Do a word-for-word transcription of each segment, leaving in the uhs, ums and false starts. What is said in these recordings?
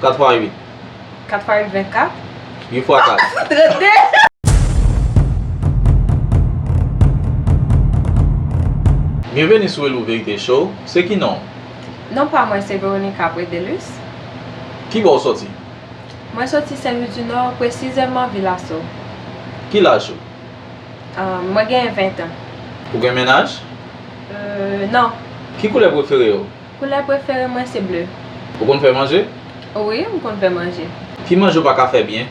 Kat fwa uit. Kat fwa uit, vennkat. Uit fwa kat. Trannde. Byenveni sou Elou Verite Show. Se ki non w? Non pa mwen se Veronica Predelus. Ki bò w sòti? Mwen soti Senlwi di Nò, presizèman Vilaso. Ki laj ou? Ah, mwen gen ven tan. Ou gen mennaj? Euh, non. Ki koulè prefere w? Koulè prefere mwen se ble. Ou konn fè manje? Wi, m konn fè manje. Ki manje w pa ka fè byen?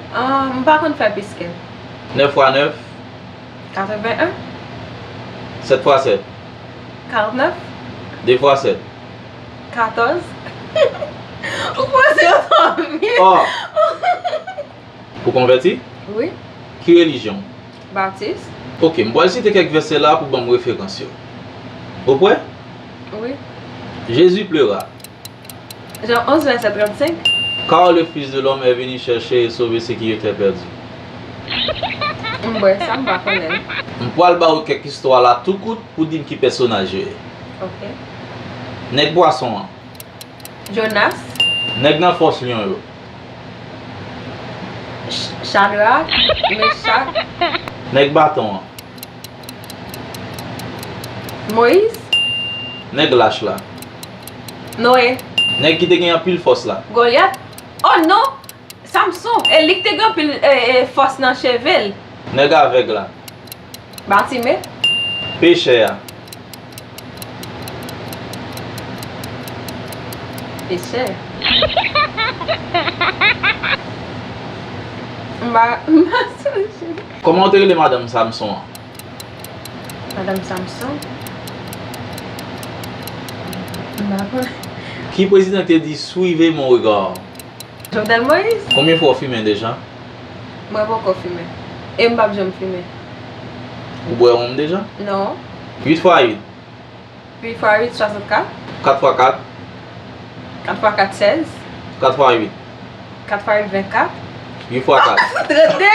Ah, m pa konn fè piskèt. Nèf fwa nèf? Katreven en. Sèt fwa sèt? Karannèf. De fwa sèt? Katòz. Ou panse yo twò vye? Oh! Ou konvèti? Wi. Ki relijyon w? Batis. Ok, m pral site kèk vèsè la pou ban m referans yo. Ou prè? Wi. Jésus pleura. Jan onz, vèsè trannsenk. Car le Fils de l'homme est venu chercher et sauver ce qui était perdu. M bwè sa, m pa konnen. M pral ba w kèk istwa la tou kout pou di m ki pèsonaj yo ye. Ok. Nèg pwason an. Jonas. Nèg nan fòs lyon yo. Ch-, Chadrak, Mechak. Nèg baton an. Moyiz. Nèg lach la. Noye. Nèg ki te gen anpil fòs la. Golyat. Oh non! Samson, e li k te gen anpil, e, e, fòs nan cheve l. Nèg avèg la. Batime. Pechè a. Pechè. M pa, m pa sonje. Kòman w te rele madanm Samson an? Madanm Samson? M pa konnen. Ki prezidan ki te di, suivez mon regard? Jovenel Moïse. Konbyen fwa w fimen deja? Mwen poko fimen. E m p ap janm fimen. Ou bwè wonm deja? Non. Uit fwa uit. Uit fwa uit, swasannkat. Kat fwa kat. Kat fwa kat, sèz. Kat fwa uit. Kat fwa uit, vennkat. Uit fwa kat. Trannde.